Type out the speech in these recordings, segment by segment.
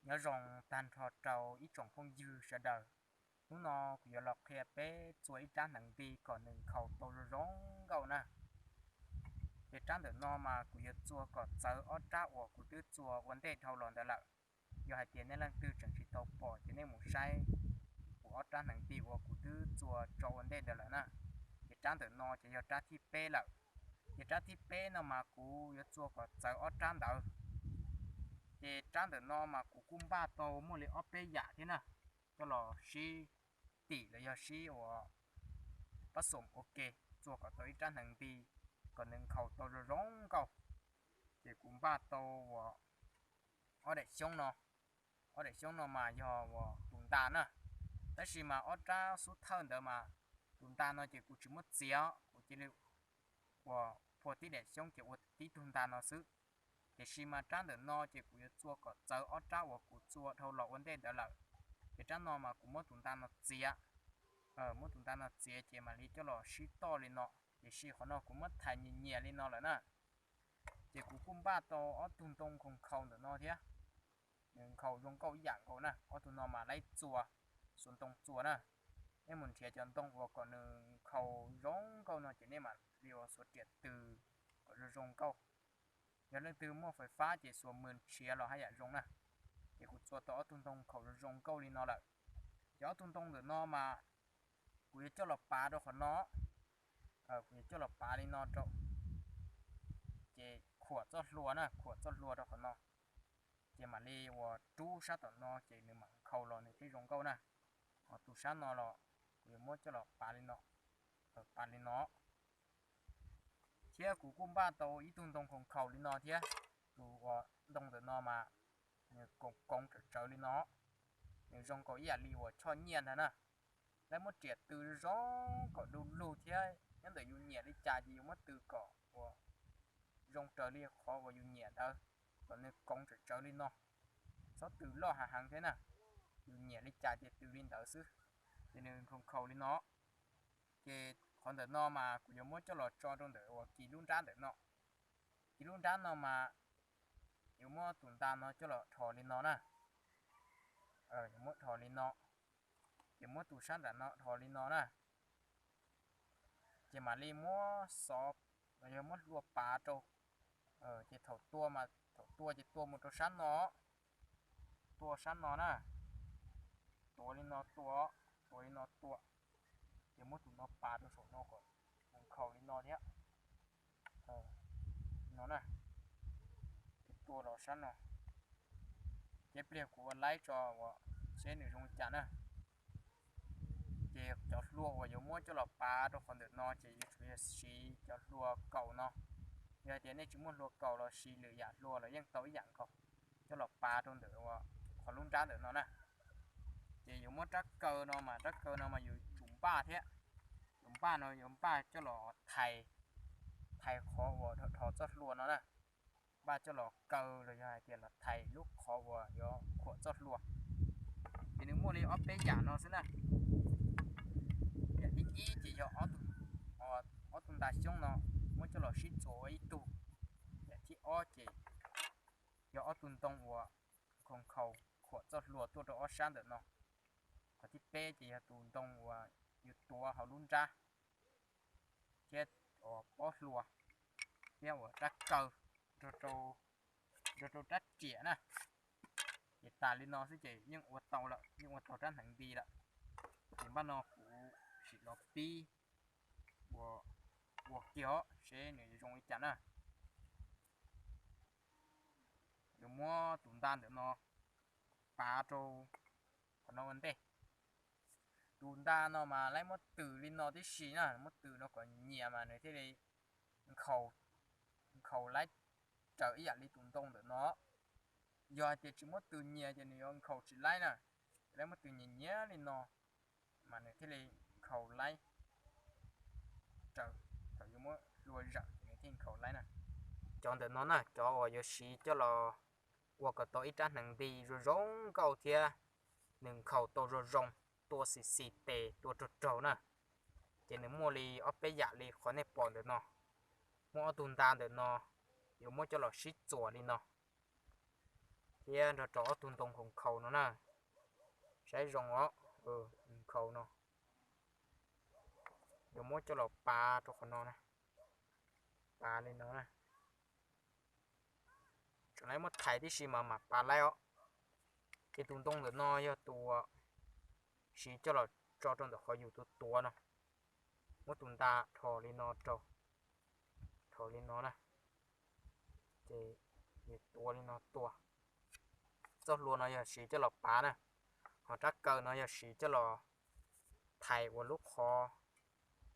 Nyob zoo tag nrho rau ib tsoom phooj ywg sawv daws. Hnub no kuv yuav los qhia peb txua ib rab hneev nti kom nws nkhaus tau zoo zoo nkauj na. Ces rab ntawm no mas kuv yuav txua kom txawv ob rab uas kuv twb txua ua ntej dhau los ntawd lawm. Yog hais tias nej leej twg tseem tsis tau pom ces nej mus saib kuv ob rab hneev nti uas kuv twb txua tso ua ntej ntawd lawm na. Ces rab ntawm no ces yog rab thib peb lawm. Ces rab thib peb no mas kuv yuav txua kom txawv ob rab ntawd. Ces rab ntawm no mas kuv kuj npaj tau muaj li ob peb yam thiab na, coj los sib tim los yog sib ua pab xoom ua ke, txua kom tau ib rab hneev nti kom nws nkhaus tau zoo zoo nkauj. Ces kuv npaj tau uas ob daim xyoob no, ob daim xyoob no mas yog uas tus nta na, tab sis mas ob rab xub thawj ntawd mas tus nta no ces kuv tsis muab txiav, kuv cia li uas phua tib daim xyoob ces ua tib tug nta no xwb. Tiam sis mas rab ntawm no ces kuv yuav txua kom txawv ob rab uas kuv txua dhau los ua ntej ntawd lawm. Ces rab no mas kuv muab tus nta no txiav, muab tus nta no txiav ces mam li coj los sib toj li no. Tiam sis qhov no kuv muab thais nyias nyias li no lawm na. Ces kuv kuj npaj tau ob tug ntoo nkhaus nkhaus ntawm no thiab, nws nkhaus zoo nkauj ib yam nkaus na. Ob tug no mas laib txua, xuas ntoo txua na. Nej mus nrhiav cov ntoo uas kom nws nkhaus zoo nkauj no ces nej mam li ua xuas riam tws kom zoo zoo nkauj. Yog leej twg muaj fais fab ces xuas mws nrhiav los haj yam zoo na. Ces kuv txua tau ob tug ntoo nkhaus zoo zoo nkauj li no lawm. Ces ob tug ntoo ntawm no mas kuv yuav coj los pav rau qhov no, kuv yuav coj los pav li no rau, ces khuam txoj hlua na, khuam txoj hlua rau qhov no. Ces mam li uas rub sab tom no ces nws mam nkhaus los nws thiaj zoo nkauj na. Ho tus sab no los kuv yuav muab coj los pav li no, pav li no. Thiab kuv kuj npaj tau ib tug ntoo nkhaus nkhaus li no thiab. Tus uas ntoo ntawm no mas nws koov koov tsawv tsawv li no, nws zoo nkaus ib yam li uas choj nyiaj ntag na. Lawv muab riam tws zoo zoo kom du lug thiab nyob ntawm yus nyiam li cas ces yus muab tws kom uas zoo raws li qhov uas yus nyiam ntawd, kom nws koov tsawv tsawv li no. Txhob tws loj hav heev thiab na, yus nyiam li cas ces tws li ntawd xwb. Ces nws nkhaus nkhaus li no. Ces qhov ntawm no mas kuv yuav muab coj los tso rau ntawm uas kis lub nrab ntawm no. Kis lub nrab no mas yuav muab tus nta no coj los dhos li no na. Yuav muab dhos li no, ces muab tus sab nram no dhos li no na. Ces mam li muab xov, yog muab hlua pav rau. Ces thaum tua mas thaum tua ces tua mus rau sab no, tua sab no na, tuav li no tua, tuav li no tua, ces muab tus no pav rau saum no kom nkhaus li no thiab. No na, ces tua los sab no, ces pliag kuv ua laib tso uas seb nws zoo li cas na. Ces cov hlua uas yuav muab coj los pav rau qhov ntawm no ces yuav tsum yog siv cov hlua kaus no. Yog tias nej tsis muaj hlua kaus los siv lwm yam hlua los yeej tau ib yam nkaus, coj los pav rau ntawm uas qhov lub nrab ntawm no na. Ces yuav muab rab kaw no mas rab kaw no mas yuav tsum npaj thiab. Yuav npaj no yuav npaj coj los thais, thais qhov uas dhos txoj hlua no na. Npaj coj los kaw los yog hais tias los thais lub qhov uas yuav khuam txoj hlua. Ces nws muaj li ob peb yam no xwb na. Yam thib ib ces yog ob tug nta xyoob no muab coj los sib txuas ua ib tug. Yam thib ob ces yog ob tug ntoo uas nkhaus nkhaus khuam txoj hlua tuaj rau ob sab ntawm no. Qhov thib peb ces yog tus ntoo uas yus tuav hauv lub nrab thiab pob hlua thiab uas rab kaw nrog rau rab riam na. Ces tas li no xwb ces yeej ua tau lawm, yeej ua tau rab hneev nti lawm. Ces npaj no kuv sim los pib ua kiag os seb nws zoo li cas na. Yuav muab tus nta ntawm no pav rau qhov no ua ntej. Tus nta no mas laib muab tws li no tib si na, muab tws no kom nyias mas nws thiaj li nkhaus, nkhaus laib raws ib yam li tus ntoo ntawm no. Yog hais tias tsis muab tws nyias ces nws yuav nkhaus tsis laib na. Laib muab tws nyias nyias li no mas nws thiaj li nkhaus laib raws, thaum yuav muab hlua zawm ces nws thiaj nkhaus laib na. Cov ntawm no na cov uas yuav siv coj los ua kom tau ib rab hneev nti zoo zoo nkauj thiab nws nkhaus tau zoo zoo, tua xis xis tes tua raug raug na. Ces nws muaj li ob peb yam li qhov nej pom ntawm no. Muaj ob tug nta ntawm no yuav muab coj los sib txuas li no. thiab nrog rau ob tug ntoo nkhaus nkhaus no na. Saib zoo os, nkhaus no. Yuav muab coj los pav rau qhov no na, pav li no na. Tseem laib muab thaiv tib si mas mam pav laib os. Ces tus ntoo ntawm no yog tus uas siv coj los tso rau ntawm qhov yus tuav tuav no. Muab tus nta dhos li no rau, dhos li no na, ces yus tuav li no tua. Txoj hlua no yog siv coj los pav na, ho rab kaw no yog siv coj los thaiv ua lub qhov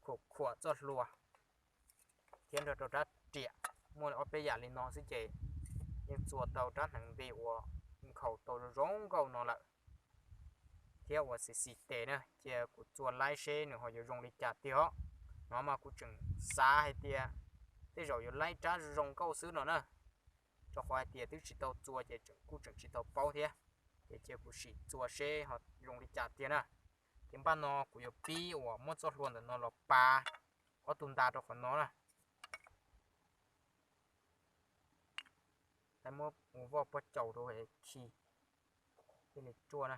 khuam khuam txoj hlua thiab nrog rau rab riam. Muaj ob peb yam li no xwb ces yeej txua tau rab hneev nti uas nkhaus tau zoo nkauj no lawm, thiab uas xis xis tes na. Cia kuv txua laib seb nws ho yuav zoo li cas tiag os. No mas kuv tseem xav hais tias tej zaum yuav laib rab zoo nkauj xwb no na, rau qhov hais tias twb tsis tau txua ces kuj tseem tsis tau paub thiab. Ces cia kuv sim txua seb ho zoo li cas tiag na. Ces npaj no kuv yuav pib uas muab txoj hlua ntawm no los pav ob tug nta rau qhov no na. Muab ua voj pob caus rau khi thiaj li ruaj na.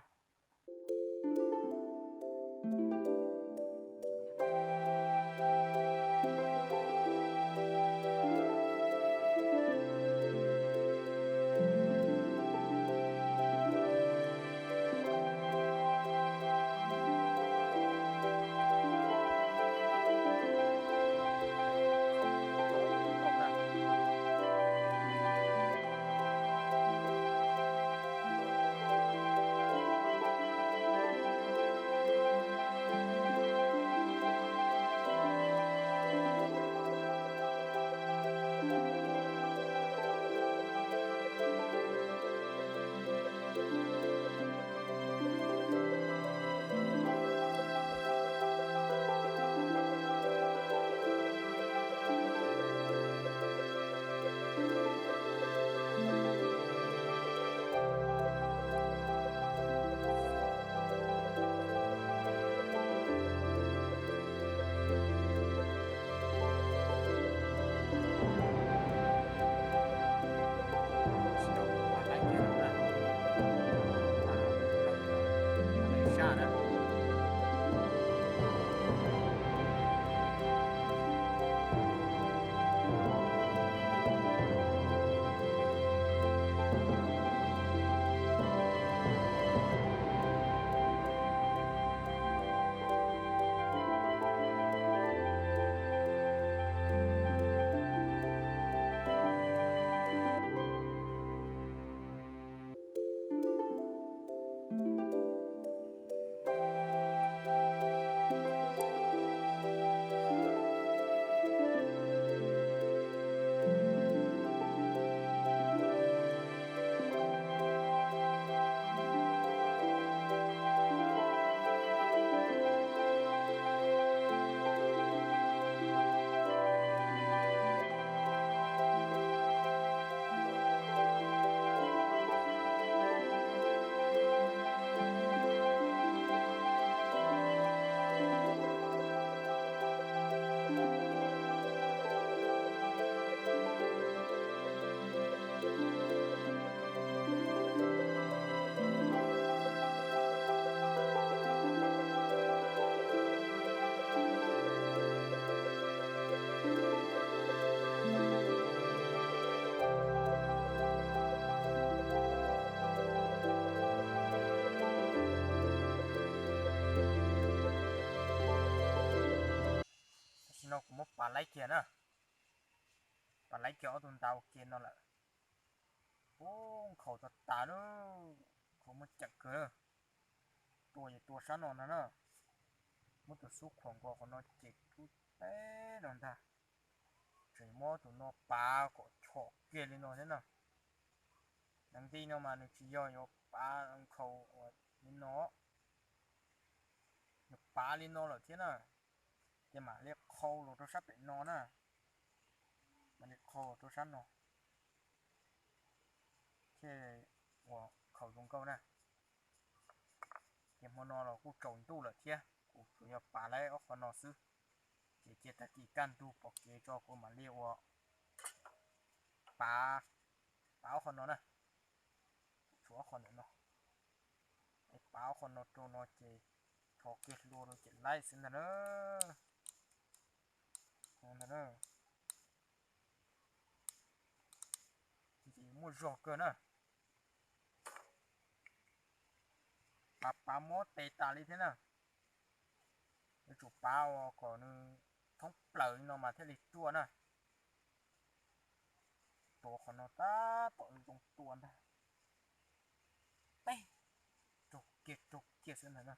Tam sim no kuv muab pav laib kiag na, pav laib kiag ob tug nta ua ke no lawm. Ub, nkhaus tas tas na, nkhaus muaj ceem kawg. Tua ces tua sab no no na, muab tus xub khuam nkaus qhov no ces kub teb no ntag. Tseem muab tus no pav kom chom kiag li no thiab na. Hneev nti no mas nws tsis yog yuav pav nkhaus ua li no, nws pav li no lawm thiab na, ces mam li qhau los rau sab pem no na, mam li qhau los rau sab no thiaj ua nkhaus zoo nkauj na. Ces hmo no los kuj tsaus ntuj lawm thiab, kuv tsuas yog pav laib ob qho no xwb, ces cia tag kis kaj ntug pom kev tso kuv mam li ua pav, pav ob qho no na. Tuav qhov ntawm no, es pav qhov no rau no ces rho kiag hlua rau ces laib xwb ntag na. Ntag na. Ces muaj zog kawg na. Pav pav mob tes tas li thiab na. Yuav tsum pav ua kom nws thoob plaws li no mas thiaj li ruaj na. Tuav qhov no tab tom zoo tua ntag. Peb, raug kiag raug kiag xwb ntag na.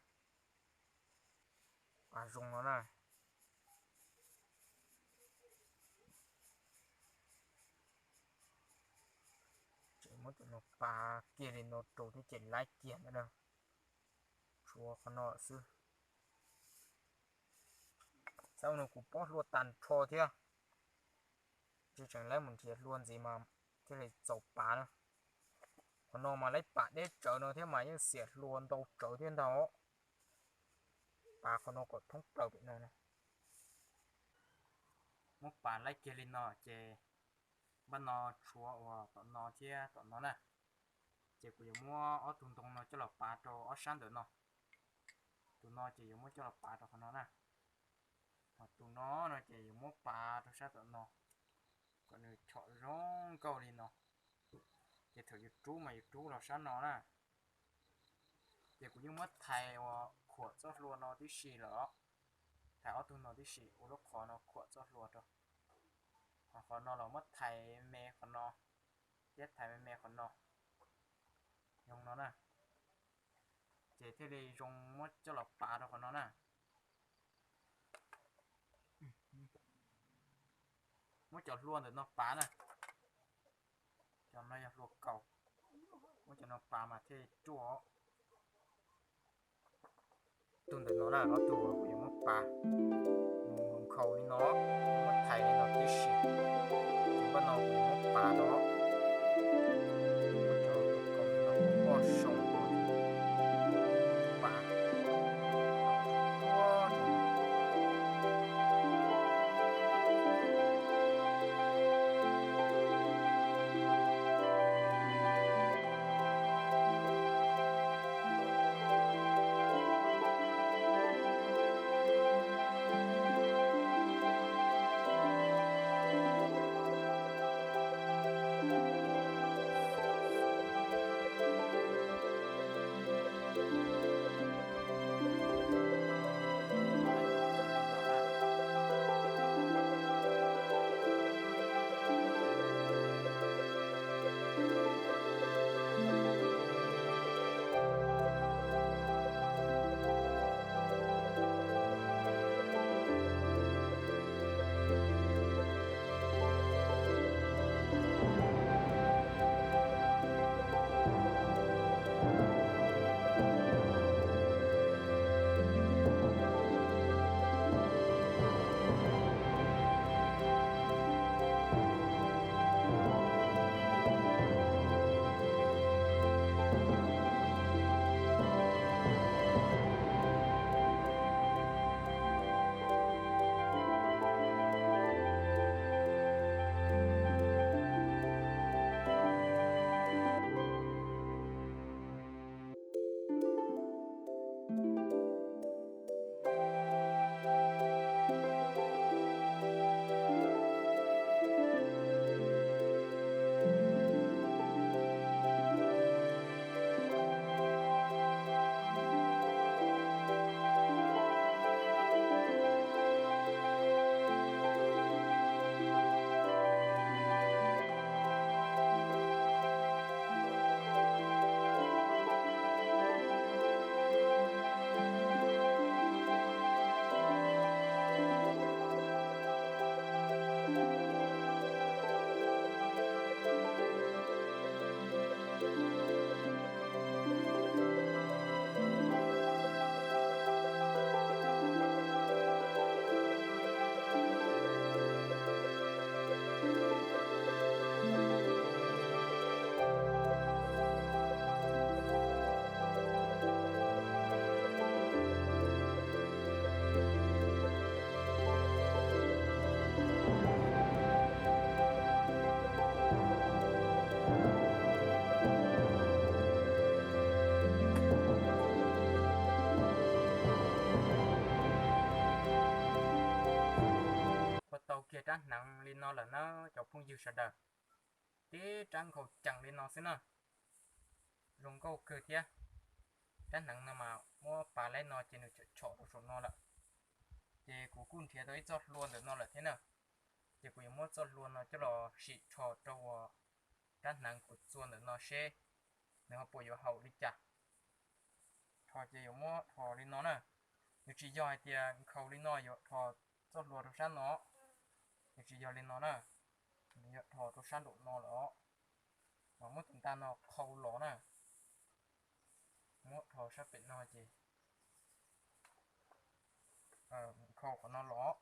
Pav zoo no na. Ces muab cov no pav kiag li no rau thiab ces laib kiag ntawd na. Tshuav qhov no xwb. Xav no kuv pob hlua tag nrho thiab. Tsis tseem laib mus nrhiav hlua ntxiv mas thiaj li txaus pav na. Qhov no mas laib pam deb tsawv no thiab mas yeej xiam hlua ntau tsawv thiab ntag. Pav qhov no kom thoob plaws pem no na. Muab pav laib kiag li no ces npaj no tshuav uas tom no thiab tom no na. Ces kuv yuav muab ob tug ntoo no coj los pav rau ob sab ntawm no. Tus no ces yuav muab coj los pav rau qhov no na. Ho tus no no ces yuav muab pav rau sab tom no, kom nws chom zoo nkauj li no. Ces thaum yus rub mas yus rub los sab no na. Ces kuv yeej muab thais uas khuam txoj hlua no tib si lawm os. Thais ob tug no tib si ua lub qhov no khuam txoj hlua rau. Ho qhov no los muab thais me qhov no, thiab thais me me qhov no. Zoo no na. Ces thiaj li zoo muab coj los pav rau qhov no na. Muab cov hlua ntawm no pav na. Cov no yog hlua kaus. Muab cov no pav mas thiaj ruaj. Tus ntawm no na, ob tug kuv yuav muab pav nkhaus li no, muab thais li no tib si. Ces npaj no kuv yuav muab pav no, muab cov hlua kaus no muab sau pav. rab hneev li no lawm na cov phooj ywg sawv daws. Tib rab nkhaus cees li no xwb na. Zoo nkauj kawg thiab. Rab hneev no mas muab pav laib no ces nws txawm tshom rau saum no lawm. Ces kuv kuj nrhiav tau ib txoj hlua ntawm no lawm thiab na. Ces kuv yuav muab txoj hlua no coj los sim rho rau uas rab hneev kuv txua ntawm no seb nws ho puas yuav haum li cas. Rho ces yuav muab rho li no na. Nws tsis yog hais tias nkhaus li no yuav rho txoj hlua rau sab no, nws tsis yog li no na. Nws yuav rho rau sab nraum no lawm os. Mas muab tus ntaj no qhau los na. Muab rho sab pem no ces nkhaus qhov no los.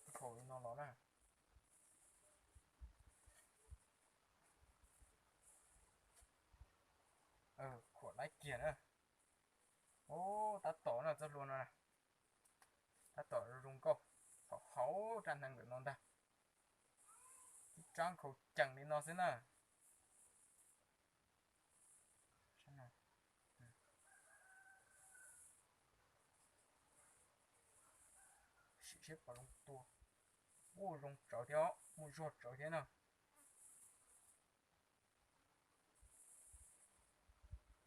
Nkhaus li no los na. Khuam laib kiag na. Tab tom na txoj hlua no na. Tab tom zoo nkauj. Hauv hauv rab hneev ntawm no ntag. Ib rab nkhaus cees li no xwb na. Sim seb puas zoo tua. Ua zoo tsawv thiab, muaj zog tsawv thiab na.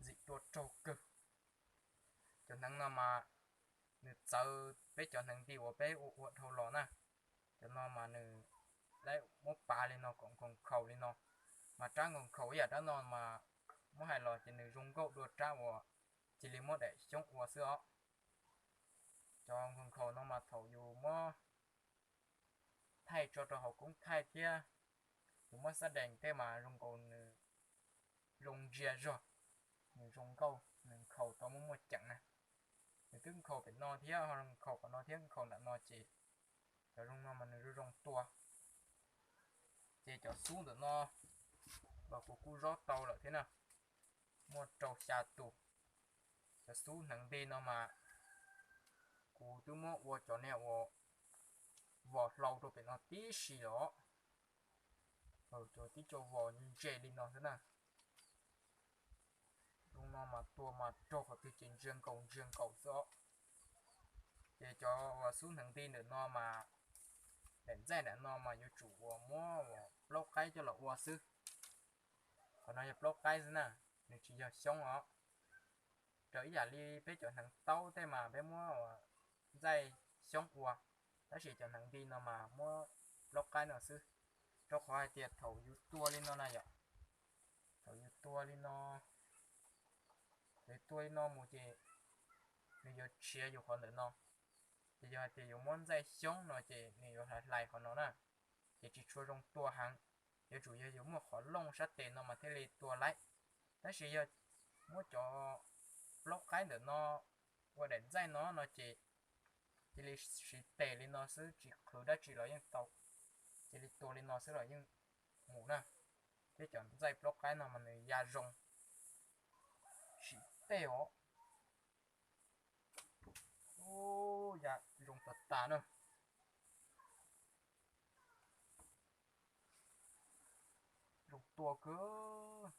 Ntxim tua raug kawg. Cov hneev no mas nws txawv peb cov hneev nti uas peb ua ua dhau los na. Cov no mas nws, lawv muab pav li no kom nkhaus nkhaus li no. Mas rab nkhaus nkhaus ib yam rab no mas muab hais los ces nws zoo nkauj dua rab uas cia li muab daim xyoob ua xwb os. Cov nkhaus nkhaus no mas thaum yus muab thaij tso rau hauv koob thaij thiab yus muab xab dees tej mas zoo nkaus nws zoo ntsia zog, nws zoo nkauj, nws nkhaus tau muaj muaj ceem na. Nws twb nkhaus pem no thiab ho nkhaus qhov no thiab nkhaus nram no ces cov zoo no mas nws zoo zoo tua. Ces cov xub ntawm no los kuv kuj zob tau lawm thiab na, muaj rau xya tus. Cov xub hneev nti no mas kuv twb muab ua cov niag uas vos hlau rau pem no tib si los, cov tib co vos ntse li no xwb na. Zoo no mas tua mas raug qhov twg ces ntsia nkaus ntsia nkaus xwb os. Ces cov uas xub hneev nti ntawm no mas, daim ntxaij ntawm no mas yuav tsum uas muab uas plaub qaib coj los ua xwb. Qhov no yog plaub qaib xwb na, nws tsis yog xyoob os. Raws ib yam li peb cov hneev taub tej mas peb muab uas ntxaij xyoob ua, tab sis cov hneev nti no mas muab plaub qaib no xwb. Rau qhov hais tias thaum yus tua li no na yom, thaum yus tua li no, yus tua li no mus ces nws yuav tshiav yus qhov ntawm no. Ces yog hais tias yus muab ntxaij xyoob no ces nws yuav hlais hlais qhov no na, ces tsis tshua zoo tua heev. Yuav tsum yog yus muaj qhov looj sab tes no mas thiaj li tua laib. Tab sis yog muab cov plaub qaib ntawm no ua daim ntxaij no no ces cia li siv tes li no xwb, tsis qhwv dab tsi los yeej tau. Cia li tua li no xwb los yeej mus na. Thiab cov ntxaij plaub qaib no mas nws ya zoo, sim tej os. Ub, ya zoo tas tas na. Zoo tua kawg.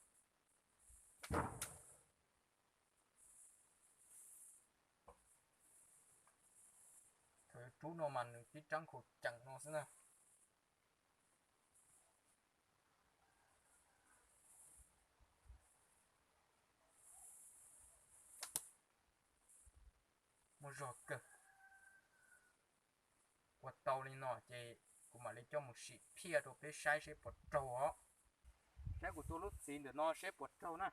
Thaum yuav rub no mas nws tib rab nkhaus cees no xwb na. Muaj zog kawg. Ua tau li no ces kuv mam li coj mus sim phiaj rau peb saib seb puas raug os. Saib kuv tua lub txiv ntawm no seb puas raug na.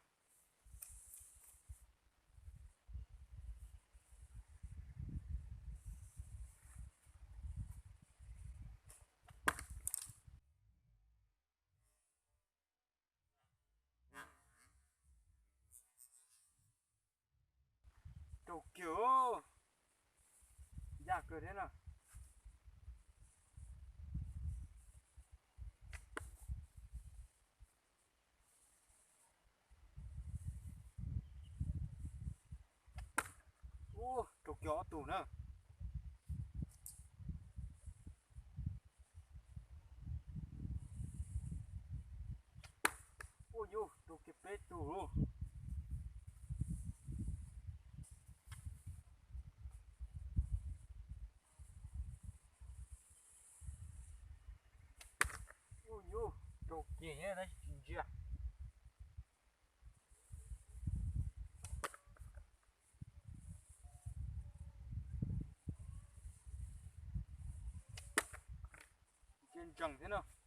Raug kiag, yaj kawg thiab na. Ub, raug kiag ob tug na. Ub yus, raug kiag peb tug lauj. Ces tab sis tsis ntsia. Ntsia ntsees thiab no.